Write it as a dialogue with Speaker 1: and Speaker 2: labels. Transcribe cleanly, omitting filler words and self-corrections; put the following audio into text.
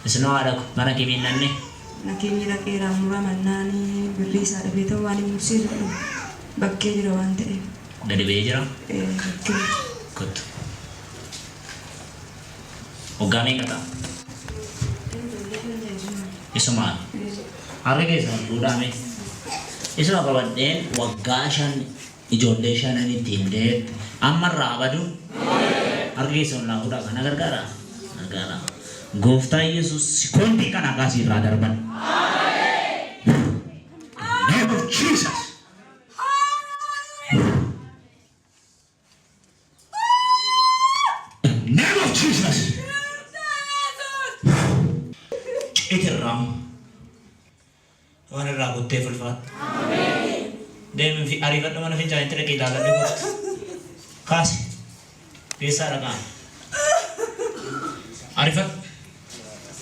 Speaker 1: Isinoo haadha ko mana kimiin nanne?
Speaker 2: Nakiimii dhaqeera muramannaan birrii isaa dhabee ta'u waan hin mursiisu dhabe bakkee jira waan ta'eef.
Speaker 1: Gadi ba'ee jira?
Speaker 2: Ee bakkee.
Speaker 1: Kottu. Waggaa meeqa ta'a? Isumaan. Harka keessan ol fuudhaa mee. Isuma qabadheen waggaa 5 ijoollee shanan ittiin da'e amma irraa haa badu. Harka keessan ol naa fuudhaa kana gargaara. Gargaara. Gooftaa Yesuus sekoondii kanaa kaasii irraa darban. In the name of Jesus. The name of Jesus. Citirraa waan irraa kuttee fulfaadhu. Deemi fi ariifadhu mana fincaanitti dhaqii ilaaladhu kottu. Kaasi. Keessaa dhaqaa. Ariifadhu.